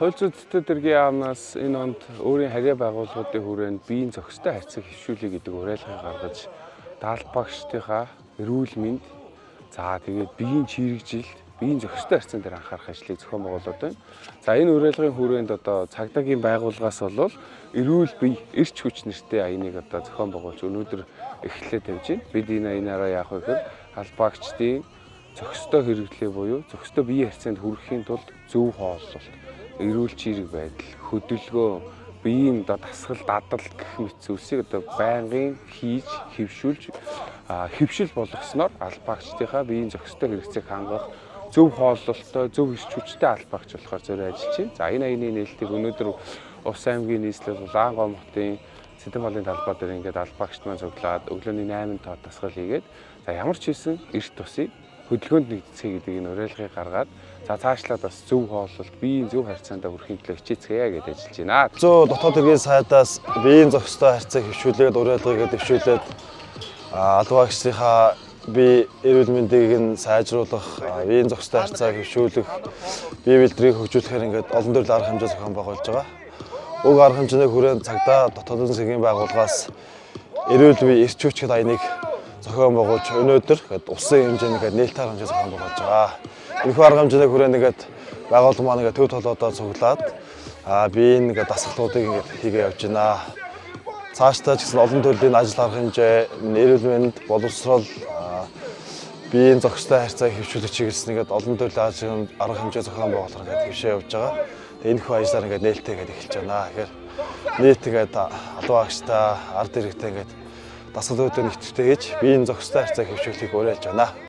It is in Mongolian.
Хууль зүйн дотоод хэргийн яамнаас энэ онд өөрийн харьяа байгууллагуудын хүрээнд биеийн зохистой харьцаг хэвшүүлье гэдэг уриалгыг гаргаж даалбагчдынхаа эрүүл мэнд, за тэгээд биеийн чийрэгжилт, биеийн зохистой харьцаан дээр анхаарах ажлыг зохион байгуулад байна. За, энэ уриалгын хүрээнд одоо цагдаагийн байгууллагаас бол эрүүл бие, эрч хүч нэртэй аяныг одоо зохион байгуулж өнөөдөр эхлэлээ тавьж байна. Бид энэ аянаараа яах вэ гэхээр албаагчдын зохистой хэрэглээ буюу зохистой биеийн харьцаанд хүрэхийн тулд зөв хооллолт, эрүүл чийрэг байдал, хөдөлгөөн, биеийн одоо дасгал, дадал гэх мэт зүйлсийг одоо байнгын хийж, хэвшүүлж, хэвшил болгосноор албаагчдынхаа биеийн зохистой хэрэгцээг хангах, зөв хооллолттой, зөв эрч хүчтэй албаагч болохоор зориу ажиллаж байна. За, энэ аяны нээлтийг өнөөдөр Увс аймгийн нийслэл Улаангой хотын Цэдэн балын талбай дээр ингээд албаагчд маань цуглаад өглөөний 8 тоо дасгал хийгээд, за, ямар ч хийсэн эрт тусыг хөдөлгөөнд нэгдэцгээе гэдэг энэ уриалгыг гаргаад, за, цаашлаад бас зөв хооллолт, биеийн зөв харьцаанд хүрэхийн төлөө хичээцгээе гэж ажиллаж байна. Зөө дотоод хэргийн сайдаас биеийн зохистой харьцааг хэвшүүлээд уриалгыг дэвшүүлээд албаагчдынхаа бие эрүүл мэндийг нь сайжруулах, биеийн зохистой харьцааг хэвшүүлэх, бие бэлдрийг хөгжүүлэхээр ингээд олон төрлийн арга хэмжээ зохион байгуулж байгаа. Уг арга хэмжээний хүрээнд цагдаа дотоодын засгийн байгууллагаас эрүүл бие, эрч хүч гэдэг аяныг зохион байгуулж өнөөдөр ингээд улсын хэмжээний ингээд нээлттэй арга хэмжээ зохион байгуулж байгаа. Энэхүү арга хэмжээний хүрээнд ингээд байгууллага маань ингээд төв толгойдоо цуглаад биеийн ингээд дасгалуудыг ингээд хийгээ явж байна. Цаашдаа ч гэсэн олон төрлийн ажил арга хэмжээ, эрүүл мэнд, боловсрол, биеийн зохистой харьцааг хэвшүүлэх чиглэсэн ингээд олон төрлийн ажил арга хэмжээ зохион байгуулахаар ингээд хэвшээ явж байгаа. Тэгээ энэхүү ажиллаар ингээд нээлттэй ингээд эхэлж байна. Тэгэхээр нийт ингээд албаагчтай, ард иргэдтэй ингээд дасгалуудыг идэвхтэй хийж биеийн зохистой харьцааг хэвшүүлэхийг уриалж байна.